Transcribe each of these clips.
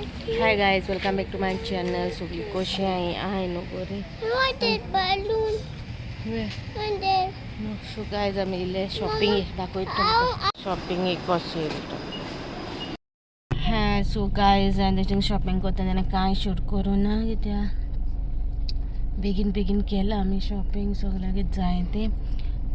Hi guys, welcome back to my channel. सगळी कशी आहे आहे न्हू बरी. Balloon. And there. So guys, आमी इल्ले शॉपिंग दाखयता तुमकां. शॉपिंग एक कशें येयलें. हा, सो गायज, हांवें शॉपिंग करता तेन्ना कांय शूट करूं ना, कित्याक बेगीन बेगीन केलां आमी शॉपिंग. सगळें कितें जाय तें.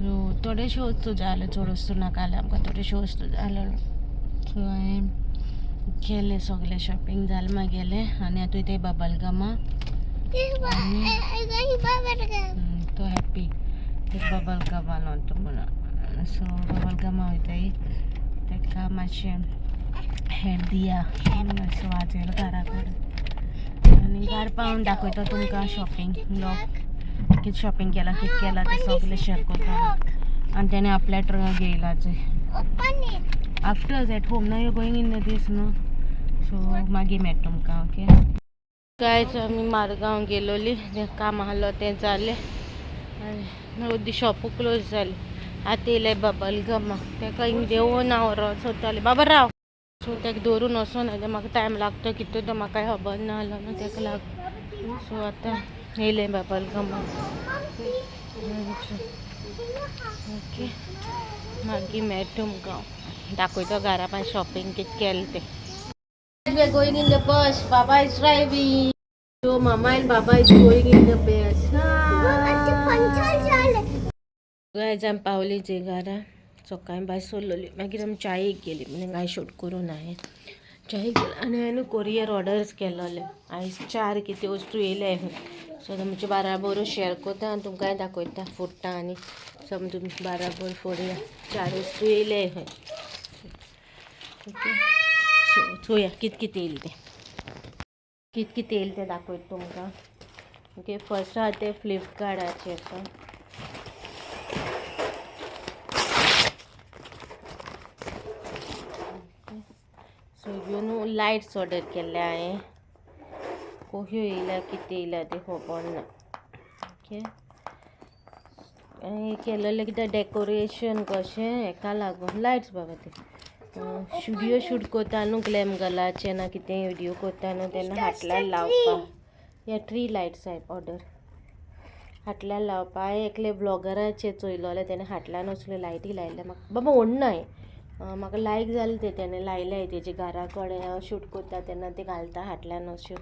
सो थोडेश्यो वस्तू जाय आसल्यो, चड वस्तू नाका आसल्यो आमकां, थोड्योश्यो वस्तू जाय आसल्यो. सो हांवें केलें सगळें शॉपिंग जालें मागेलें आनी आतां वयता बबल गमा. I got bubble gum. तो हॅप्पी ते बबल गम आलो म्हणून. सो बबल गमा वयताय, ताका मातशें हेड दिया. सो वाजयलो घरा कडेन आनी घर पावून दाखयता तुमकां शॉपिंग ब्लॉग, कितें शॉपिंग केलां, कितें केलां तें सगळें शेअर करता. आनी तेणें आपल्या truck घेयलाच. Open it. After at home now you going in this न्हू. सो मागीर मेळटा तुमकां. ओके गायज, आमी मारगांव गेलोली, तें काम आहलो तें जालें आनी अर्दी शॉपू क्लोज जालें. आतां येयले बबल गमा, तेका हिंग देंवोन हांव व्हरोन सोदतालें. बाबा राव. सो तेका दवरून वचोन जाल्यार म्हाका टायम लागता कितें तो म्हाका खबर ना जालो न्हू तेका लागून. सो आतां येयलें बबल गमा. ओके, मागीर मेळटा तुमकां, दाखयता घरा पाय शॉपिंग कितें केलें तें. We are going in the bus. Baba is driving. So Mama and Baba is going in the bus. Guys, आमी पावली जे घरा. सकाळी भायर सरलोली, मागीर आमी चायेक गेली. म्हणजे कांय शूट करूं ना हांवें. चायेक गेली आनी हांवें न्हू कोरियर ऑर्डर्स केलोले. आयज चार कितें वस्तू येयले. सो तुमचे बाराबोर शेअर करता आनी तुमकांय दाखयता फोडटा आनी. सो आमी तुमचे बाराबोर फोडया. चार वस्तू येयले खंय. ओके, सो चोया कितें कितें येयलें तें, कितें कितें येयलें तें दाखयता तुमकां. ओके, फर्स्ट आहा तें फ्लिपकार्टाचेर. सो सो ह्यो न्हू लायट्स ऑर्डर केल्ले हांवें. कश्यो येयल्या, कितें येयल्या तें खबर ना. ओके, हांवें केलेलें कितें डेकोरेशन कशें हेका लागून लायट्स बाबा. ते स्टुडियो शूट करता न्हू, ग्लॅम गर्लाचें ना कितें व्हिडियो करता न्हू तेन्ना हाटल्यार लावपाक. या, ट्री लायट्स हांवें ऑर्डर, हाटल्यार लावपा. हांवें एकले ब्लॉगराचेर चोयलोलें, तेणें हाटल्यान असल्यो लायटी लायल्ले. म्हाका बाबा व्हडनाय म्हाका लायक जालें तें. तेणें लायल्याय तेजे घरा कडेन, शूट करता तेन्ना ते घालता हाटल्यान अश्यो.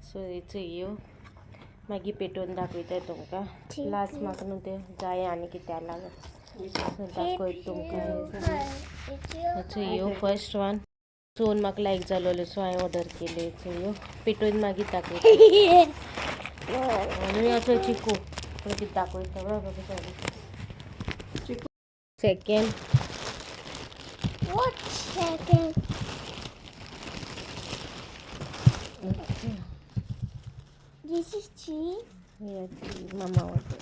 सो हेचो ह्यो मागीर पेटोवन दाखयता तुमकां. लास्ट म्हाका न्हू तें जाय आनी कित्याक लागून. सो दाखयता तुमकां. हेचो ह्यो फर्स्ट वन चोवन म्हाका लायक जालोलो. सो हांवें ऑर्डर केल्यो. हेचो ह्यो पेटोवन मागीर दाखयता. आनी असो चिकू कितें दाखयता बाबा. Sorry, second. What second? Okay. This is cheese. Mama order.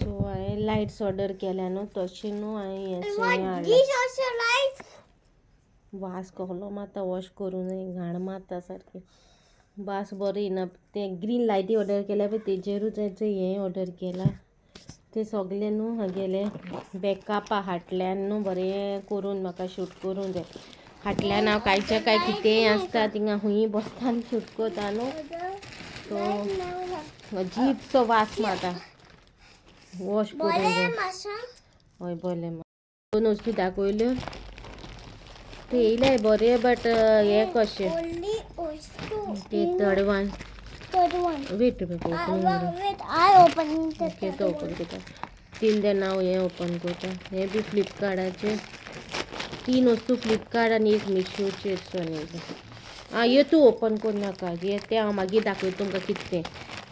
So हांवें लायट्स ऑर्डर केल्या न्हू, तशें न्हू हांवें हें And सगळें what? हाडलें. These also lights? वास कसलो मारता, वॉश करूं नये, घाण मारता सारकी, वास बरो येना. ते ग्रीन लायटी ऑर्डर केल्या पळय, तेजेरूच हें हें ऑर्डर केलां. ते सगळे न्हू हागेले बॅकअपा हाटल्यान न्हू बरें करून म्हाका शूट करूंक जाय. हाटल्यान हांव कांयच्या कांय कितेंय आसता, थिंगा खंयूय बसता आनी शूट करता न्हू. सो अजीबसो वास मारता, वॉश करूंक जाय. मासा. हय, बरें. दोन वस्तू दाखयल्यो, ते येयले बरें, बट हें कशें. Only वस्तू. ते third one. Third one. Wait. Wait, I open the okay, third तो ओपन one. करता. तील देन हांव हें ओपन करता. हें बी फ्लिपकार्टाचेर. तीन वस्तू फ्लिपकार्ट आनी एक मिशोचेर. सून आं, हे तूं ओपन करूं नाका. हे तें हांव मागीर दाखयता तुमकां कितें तें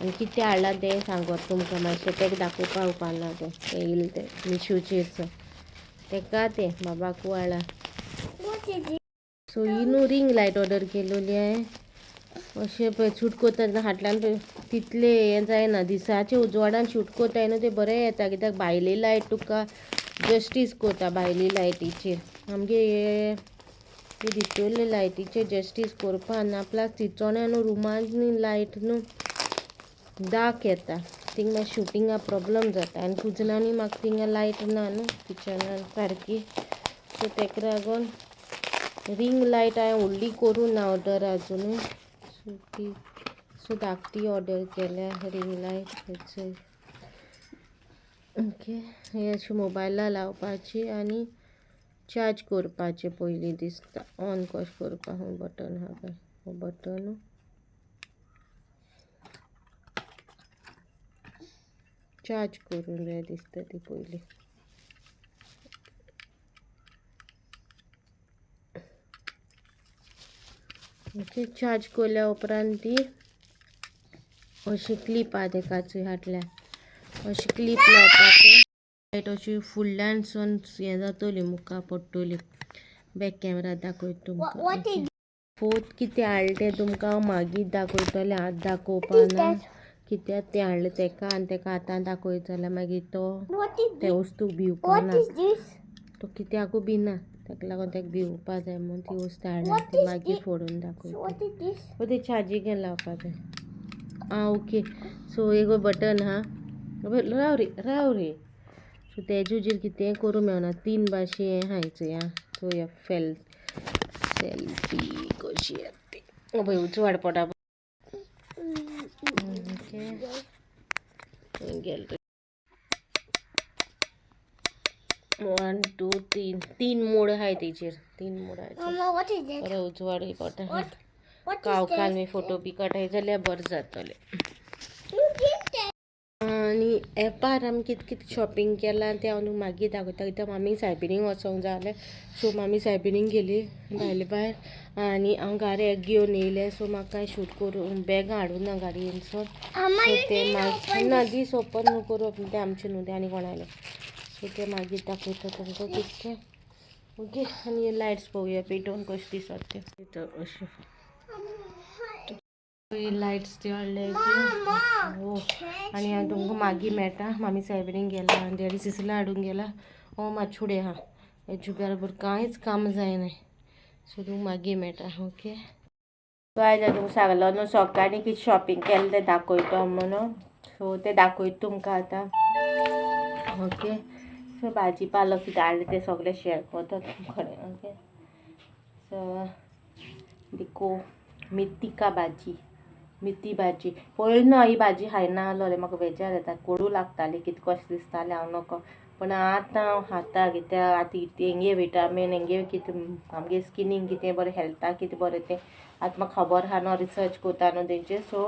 आनी कितें हाडलां तें सांगत तुमकां मातशें. तेका दाखोवपा उपकारना तें. तें येयलें तें मिशोचेर, तेका तें बाबाकू हाडलां. What is it? सो ही न्हू रिंग लायट ऑर्डर केलोली हांवें. अशें पळय शूट करता तेन्ना हाटल्यान पळय तितलें हें जायना. दिसाचे उजवाडान शूट करताय न्हू तें बरें येता, कित्याक भायली लायट तुका जस्टीस करता. भायली लायटीचेर आमगे हे भितरले लायटीचेर जस्टीस करपा ना. प्लस तिचोण्या न्हू रुमान लायट न्हू डार्क येता, थिंग मागीर शुटिंगा प्रॉब्लम जाता. आनी कुजनांनी म्हाका थिंगा लायट ना न्हू किचनान सारकी. सो तेका लागून रिंग लायट हांवें व्हडली करूं ना ऑर्डर आजुनूय. सो ती सो धाकटी ऑर्डर केल्या रिंग लायट. ओके, हे अशी मोबायला लावपाची आनी चार्ज करपाचें पयलीं दिसता. ऑन कशें करपाक बटन आहा पळय, हो बटन चार्ज करूंक जाय दिसता ती पयलीं. ओके, चार्ज केल्या उपरांत ती अशी क्लिप आहा तेका फाटल्यान अशी क्लिप लावपाचें. लायट अशी फुडल्यानसून हें जातली, मुखार पडटली. बॅक कॅमेरा दाखयता तुमकां. फोर्थ कितें हाडलें तें तुमकां हांव मागीर दाखयतलें, आतां दाखोवपा ना. कित्याक तें हाडलें तेका आनी तेका आतां दाखयत जाल्यार मागीर तो ते वस्तूक भिवपा ना, तो कित्याकूय भिना, ताका लागून ताका भिवपा जाय म्हूण ती वस्तू हाडल्या ती मागीर फोडून दाखयता. ते चार्जींग लावपा जाय. आं ओके, सो एक बटन आहा, राव रे राव रे. सो तेजे हुजीर कितेंय करूं मेळना. तीन भाशे हें आहा चोया. सो ह्या फेल सेल्फी कशी येता ती पळय, उजवाड पडा. ओके, गेलो 1 2 3, तीन मोड आहाय तेजेर, तीन मोड आहाय. बरो उजवाडूय पडटा. कावकान मी फोटो बी काडाय जाल्यार बरें जातलें. आनी एपार आमी कितें कितें शॉपिंग केलां तें हांव मागीर दाखयता, कित्याक मामी सायबिणीक वचोंक जाय जालें. सो मामी सायबिणीक गेली भायले भायर आनी हांव घरा एग घेवन येयलें. सो म्हाका कांय शूट करूं बॅगां हाडूं ना गाडयेनसून. सो तें मागीर ना दीस ओपन न्हू करूं, तें आमचें न्हू, तें आनी कोणालें. सो तें मागीर दाखयता तुमकां कितें तें. ओके, आनी लायट्स पळोवया पेटोवन कशें दिसता तें. अशें लायट्स त्यो हाडले. हो, आनी हांव तुमकां मागीर मेळटा. मामी सायबिणीक गेला आनी डॅडी सिसला हाडूंक गेला. हो मातशें आहा, हेजे बरोबर कांयच काम जायना. सो तुमकां मागीर मेळटा. ओके, सो आयज हांव तुमकां सांगलो न्हू सकाळीं कितें शॉपिंग केलें तें दाखयता म्हणून. सो तें दाखयता तुमकां आतां. ओके, सो भाजी पालो कितें हाडलें तें सगळें शेअर करता तुमचे कडेन. ओके, सो देखो मेथी का भाजी, मेथी भाजी पयलीं न्हू ही भाजी खायना आसलोलें, म्हाका बेजार येता, कोडू लागताली, कितें कशें दिसतालें हांव नको. पूण आतां हांव खाता, कित्याक आतां हेंगे विटामीन, हेंगे कितें आमगे स्किनीक कितें बरें, हेल्थाक कितें बरें तें आतां म्हाका खबर आहा न्हू, रिसर्च करता न्हू तेंचेर. सो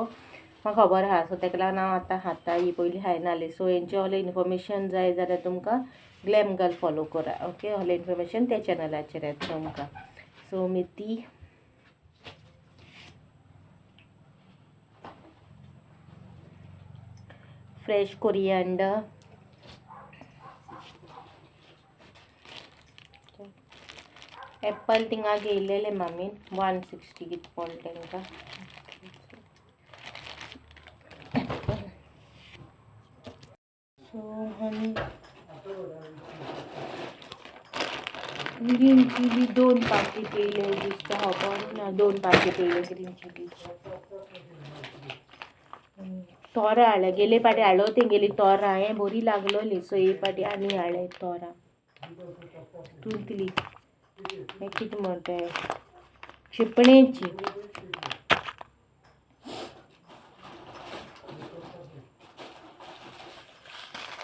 म्हाका खबर आहा. सो तेका लागून हांव आतां खाता, ही पयलीं खायना आसली. सो हेंचें व्हडलें इन्फॉर्मेशन जाय जाल्यार तुमकां ग्लॅम गर्ल फॉलो करा. ओके, व्हडलें इन्फॉर्मेशन त्या चॅनलाचेर येता तुमकां. सो मेथी फ्रेश कोरियांडर, एप्पल थिंगा घेयलेले मामीन, 160 कितें पडलें तेंकां एप्पल. सो आनी ग्रीन चिली 2 पाकीट येयले दिसता, खबर ना, 2 पाकीट येयले ग्रीन चिली. तोरां हाडल्या, गेले पाटी हाडलो तेंगेली तोरां, हें बरी लागलोली. सो हे पाटी आनी हाडले तोरां. तुंतली हें कितें म्हणटा, शिपणेची.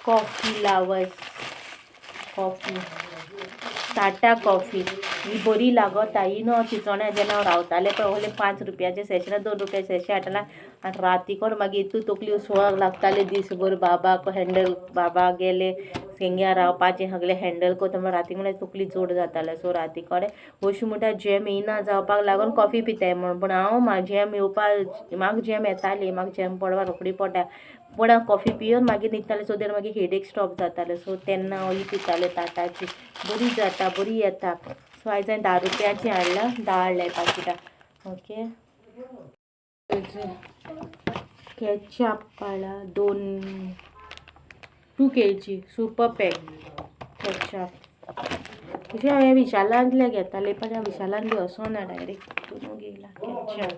कॉफी लावस, कॉफी टाटा कॉफी ही बरी लागता. ही न्हू चिंचोण्या जेन्ना हांव रावतालें पळय, ओले 5 रुपयाचे सेशे, 2 रुपयाचे सेशे हाडटाले आनी राती कोण मागीर इतू तकली उसळाक लागताले दीसभर. बाबाक हँडल, बाबा गेले हेंग्या रावपाचें सगळें हँडल करता म्हणल्यार राती म्हणल्यार तकली जोड जाताले. सो राती कडेन अशी म्हणटा जॅम येयना जावपाक लागून कॉफी पिताय म्हूण, पूण हांव म्हाका जॅम येवपा, म्हाका जॅम येताली, म्हाका जॅम पडपा रोखडी पडटा, पूण हांव कॉफी पिवन मागीर न्हिदतालें. सो देन मागीर हेडेक स्टॉप जातालें. सो तेन्ना हांव ही पितालें टाटाची, बरी जाता, बरी येता. सो आयज हांवें 10 रुपयाची हाडला, 10 हाडल्या पाकिटां. ओके, केचप हाडला 2 kg super pack ketchup. अशें हांवें विशालांतलें घेतालें, पण हांव विशालान बी वचना, डायरेक्ट तितून घेयला केचप.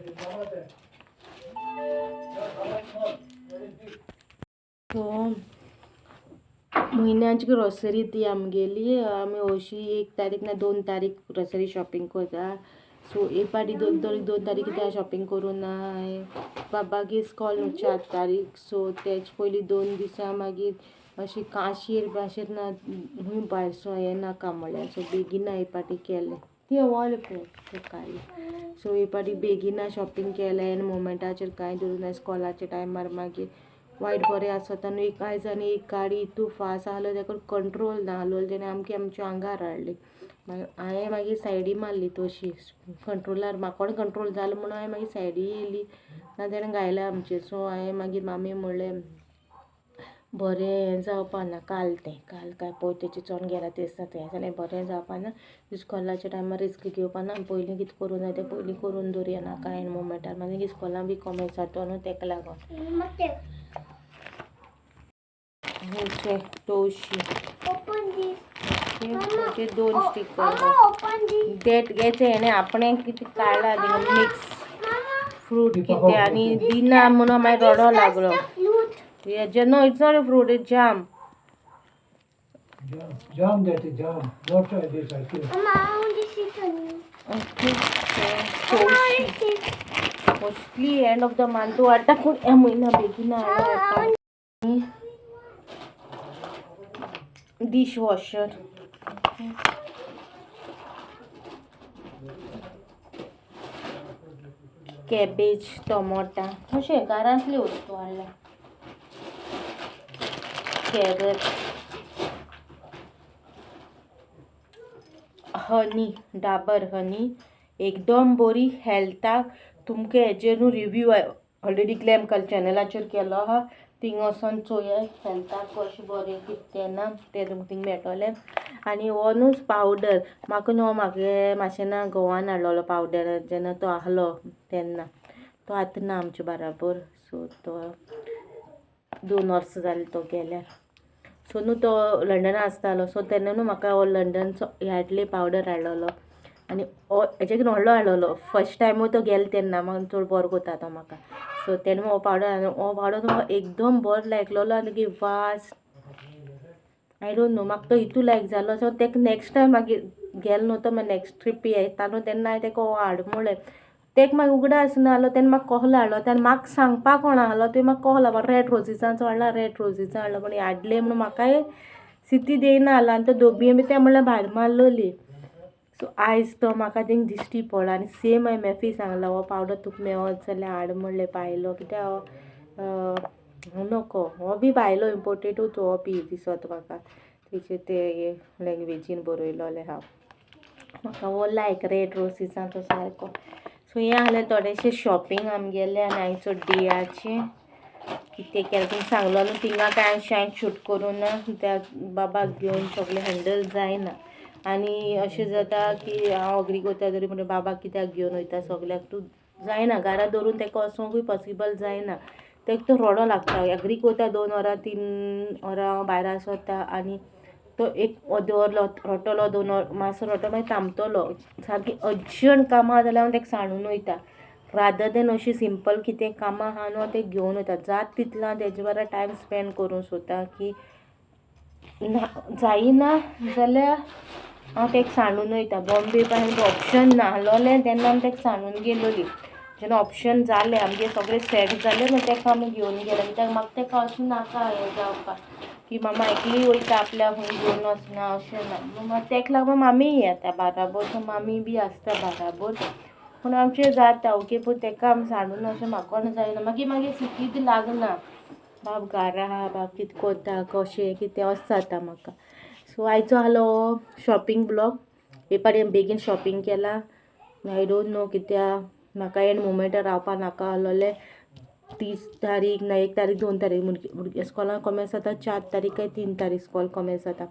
सो म्हयन्याची ग्रॉसरी ती आमगेली. आमी हरशीं 1 तारीख ना 2 तारीख ग्रॉसरी शॉपिंग करता. सो एक पाटी 2 तारीख कित्याक शॉपिंग करूं ना, बाबागे इस्कॉल न्हू 4 तारीख. सो तेज पयलीं 2 दिसां मागीर अशी काशीर भाशेर ना खंय भायर सो हें नाका म्हणलें. सो बेगीना एक पाटी केलें ती ऑल पळय काडली. सो एक पाटी बेगीना शॉपिंग केलें एन मोमेंटाचेर कांय दवरूं ना. इस्कॉलाच्या टायमार मागीर वायट बरें आसता न्हू. एक आयज आनी एक गाडी इतू फास्ट आहलो तेका कंट्रोल ना आहलो तेणें आमकी आमच्या आंगार हाडली. मागीर हांवें मागीर सायडी मारली तशी कंट्रोलार, म्हाका कोण कंट्रोल जालो म्हणून हांवें मागीर सायडी येयली ना तेणें घायलें आमचेर. सो हांवें मागीर मामी म्हणलें बरें हें जावपा ना काल तें काल काय पळय तेचे चोड गेला तें दिसता तें जाल्यार बरें जावपा ना. इस्कॉलाच्या टायमार रिस्क घेवपा ना, पयलीं कितें करूं जाय तें पयलीं करून दवरुया ना कांय मोमेंटार मागीर इस्कॉलान बी कॉमेंट जाता न्हू तेका लागून. तवशी 2 स्टिकर that घेचे हेणें आपणें कितें काडला मिक्स फ्रूट कितें आनी दिना म्हणून मागीर रडो लागलो. No, it's not a fruit, it's jam. Jam, that is jam. Not this ice cream. Mama, I want to see it. Okay. So, mostly end of the month वाडटा पूण ह्या म्हयन्या बेगीन हाडटा. डिशवॉशर कॅबेज टोमोटा अशें घरांतली वस्तू हाडल्या. कॅरट हनी डाबर हनी एकदम बरी हेल्थाक. तुमकां हेजेर न्हू रिव्यू ऑलरेडी ग्लॅम कल चॅनलाचेर केलो आहा, थिंग वचोन चोया हेल्थाक कशें बरें कितें तें ना तें तुमकां थिंग मेळटलें. आनी हो न्हू पावडर म्हाका न्हू म्हागे मातशें ना घोवान हाडलेलो पावडर जेन्ना तो आहलो तेन्ना, तो आतां ना आमचे बराबर. सो तो 2 वर्सां जालीं तो गेल्यार. सो न्हू तो लंडना आसतालो. सो तेन्ना न्हू म्हाका हो लंडनचो यार्डले पावडर हाडलेलो आनी हो हेजे कितें व्हडलो हाडलेलो फर्स्ट टायमूय तो गेलो तेन्ना म्हाका चड बरो कोता तो म्हाका. सो तेन्ना हो पावडर हो पावडर म्हाका एकदम बरो लायकलेलो आनी तेगे वास I don't know म्हाका तो इतू लायक जालो. सो तेका नेक्स्ट टायम मागीर गेलो न्हू तो मागीर नेक्स्ट ट्रीप येता न्हू तेन्ना हांवें तेका हो हाड म्हणलें. तेका मागीर उगडास ना जालो तेन्ना म्हाका कहलो हाडलो तेन्ना म्हाका सांगपाक कोण आहलो तुवें म्हाका कहलो रेड रोजीसांचो हाडला रेड रोजीचो हाडलो पूण हाडले म्हणून म्हाकाय सिती देयना आसलो आनी तो दोबी बी तें म्हणल्यार भायर मारलोली. सो आयज तो म्हाका थिंग दिश्टी पडलो आनी सेम हांवें मॅफी सांगला हो पावडर तुका मेवत जाल्यार हाड म्हणलें पायलो कित्याक नको हो बी भायलो इम्पोर्टेडूच हो बी दिसत म्हाका तेचे ते लँग्वेजीन बरयलोलें आहा. म्हाका हो लायक रेड रोजीसांचो सारको. सो हें आहलें थोडेशें शॉपिंग आमगेलें आनी आयचो डेयाचें कितें केलें तुमकां सांगलो न्हू. थिंगा कांय अशें शूट करूं ना, त्या बाबाक घेवन सगळें हँडल जायना आनी अशें जाता की हांव अग्री करता तरी म्हणटा बाबाक कित्याक घेवन वयता सगल्याक तूं जायना घरा दवरून तेका वचोंकूय पॉसिबल जायना. तेका तो रडो लागता अग्री करता 2 वरां 3 वरां हांव भायर आसता आनी तो एक अर्द वर रडटलो 2 वर मातसो रडटलो मागीर थांबतलो. सारकी अर्जंट कामां जाल्यार हांव तेका सांडून वयता रादर देन अशी सिंपल कितें कामां आहा न्हू तें घेवन वयता. जाता तितलो हांव तेजे बरोबर टायम स्पेंड करूंक सोदता की ना जायना जाल्यार हांव तेका सांडून वयता. बॉम्बे पासून ऑप्शन ना आहलोलें तेन्ना आमी तेका सांडून गेलोली. जेन्ना ऑप्शन जालें आमगे सगळें सेट जालें मागीर तेका आमी घेवन गेले कित्याक म्हाका तेका अशें नाका हें जावपाक की मामा एकली वयता आपल्या खंय घेवन वचना अशें ना. मागीर तेका लागून मामीय येता बाराबोर. सो मामी बी आसता बाराबोर पूण आमचें जाता ओके. पूण तेका आमी सांडून अशें म्हाका जायना मागीर मागीर सिटीत लागना बाब घरा आहा बाब कितें करता कशें कितें अशें जाता म्हाका. सो आयचो आहलो शॉपिंग ब्लॉग. हे पाटी आमी बेगीन शॉपिंग केलां. I don't know कित्याक म्हाका एंड मोमेंटार रावपा नाका आहलोलें. 30 तारीख ना 1 तारीख 2 तारीख भुरगे इस्कॉलान कॉमेस जाता 4 तारीख काय 3 तारीख इस्कॉल कॉमेस जाता.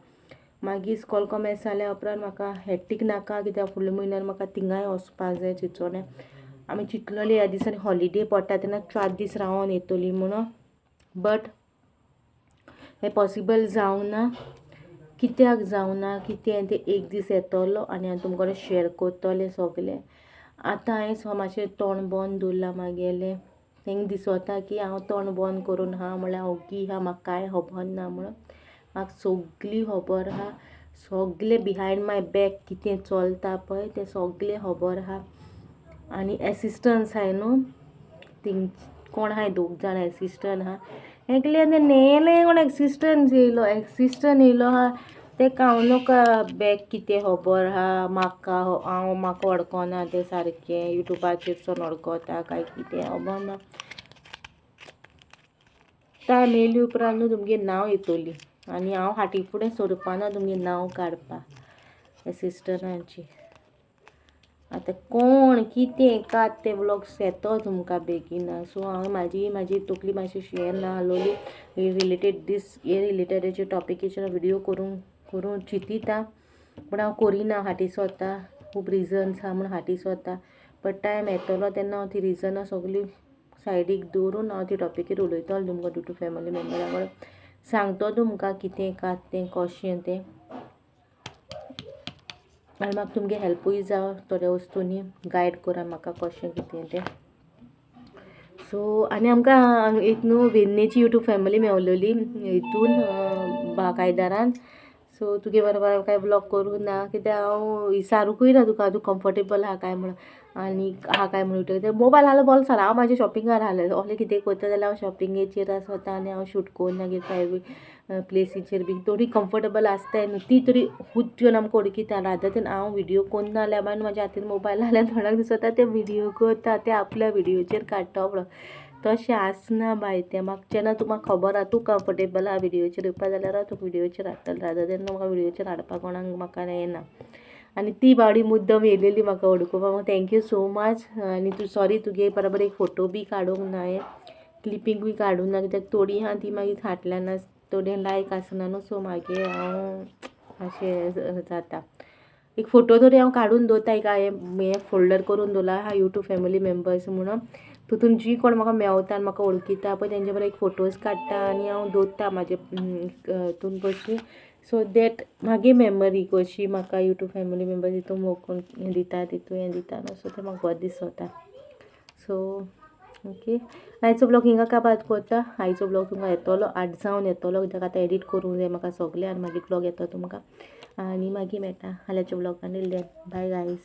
मागीर इस्कॉल कॉमेस जाल्या उपरांत म्हाका हेक्टीक नाका कित्याक फुडल्या म्हयन्यान म्हाका थिंगाय वचपा जाय चिंचोण्या. आमी चिंतलोली ह्या दिसांनी हॉलिडे पडटा तेन्ना 4 दीस रावोन येतली म्हणून, बट हें पॉसिबल जावंक ना. कित्याक जावना कितें तें एक दीस येतलो आनी हांव तुमकां शेअर करतलें सगलें. आतां हांवें मातशें तोंड बंद दवरलां मागेलें. तेंका दिसता की हांव तोंड बंद करून आहा म्हणल्यार हांव ओगी आहा म्हाका कांय खबर ना म्हणून. म्हाका सगली खबर आहा, सगलें बिहायंड my back कितें चलता पळय तें सगलें खबर आहा. आनी एसिस्टंट्स आहाय न्हू थिंग कोण आहाय, दोग जाण एसिस्टंट आहा. एकले नेले कोण एसिस्टंट येयलो, एसिस्टंट येयलो आहा तेका हांव नोका बॅग कितें खबर आहा म्हाका. हांव म्हाका वळखना तें सारकें, युट्यूबाचेर सोन वळखता काय कितें खबर ना. टायम येयली उपरांत न्हू तुमगे नांव येतली आनी हांव फाटी फुडें सोरपाना तुमगे नांव काडपाक एसिस्टंटाची. आतां कोण कितें कात ते व्लॉग्स येतो तुमकां बेगीन. सो हांव म्हाजी म्हाजी तकली मातशी हें ना आहलोली रिलेटेड दीस हे रिलेटेडाचे टॉपिकेचेर व्हिडियो करूंक करूंक चिंतिता, पूण हांव करिना, फाटीं सोरता. खूब रिजन्स आहा म्हूण फाटीं सोरता, बट टायम येतलो तेन्ना हांव ती रिजनां सगळीं सायडीक दवरून हांव ती टॉपिकेर उलयतलो तुमकां. ड्यू टू फॅमिली मेम्बरा कडेन सांगतो तुमकां कितें कात तें कशें तें. आनी म्हाका तुमगे हेल्पूय जावं थोड्या वस्तूंनी गायड करा म्हाका कशें कितें तें. सो आनी आमकां एक न्हू वेन्नेची यूट्यूब फॅमिली मेवलेली हितून बाकायदारान. सो तुगे बरोबर हांव कांय व्लॉग करूं ना, कित्याक हांव विचारुकूय ना तुका, तूं कम्फर्टेबल आहा काय म्हणून आनी आहा काय म्हणून. मोबायल आहलो बोल्सार, हांव म्हाजें शॉपिंगार आहलें. असलें कितें करता जाल्यार हांव शॉपिंगेचेर आसता आनी हांव शूट करून मागीर प्रायवेट प्लेसीचेर बी थोडी कम्फर्टेबल आसताय न्हू ती तरी खूब येवन आमकां वळखीता. रादर देन हांव व्हिडियो कोन्ना जाल्यार मागीर म्हाज्या हातीन मोबायल आहल्यार थोड्यांक दिसता ते व्हिडियो करता, ते आपल्या व्हिडियोचेर काडटा म्हणून. तशें आसना बाय तें. म्हाका जेन्ना तुका खबर आहा तूं कम्फर्टेबल आहा व्हिडियोचेर येवपा जाल्यार हांव तुका व्हिडियोचेर हाडटलें, रादर देन म्हाका व्हिडियोचेर हाडपाक कोणाक म्हाका येना. आनी ती बावडी मुद्दम येयलेली म्हाका वळखुपाक, thank you so much. आनी तूं सॉरी तुगे बरोबर एक फोटो बी काडूंक ना, हांवें क्लिपींग बी काडूंक ना, कित्याक थोडीं आहा ती मागीर फाटल्यान आस, थोडी लायक आसना न्हू. सो मागीर हांव मातशें जाता. एक फोटो तरी हांव काडून दवरता, एक हांवें हें फोल्डर करून दवरला आहा यूट्यूब फॅमिली मेम्बर्स म्हणून. तितून जी कोण म्हाका मेवता आनी म्हाका वळखीता पळय तेंचे बरोबर एक फोटोज काडटा आनी हांव दवरता म्हाजे हितून कशी, सो that मागीर मेमरी कशी म्हाका यूट्यूब फॅमिली मेम्बर्स हितून मोग दिता, तितून हें दिता न्हू. सो तें म्हाका बरें दिसता. सो ओके, आयचो ब्लॉग हिंगा काबार करता. आयचो ब्लॉग तुमकां येतलो 8 जावन येतलो, कित्याक आतां एडिट करूंक जाय म्हाका सगलें आनी मागीर ब्लॉग येतो तुमकां आनी मागीर मेळटा फाल्यांच्या ब्लॉगान. बाय गायज.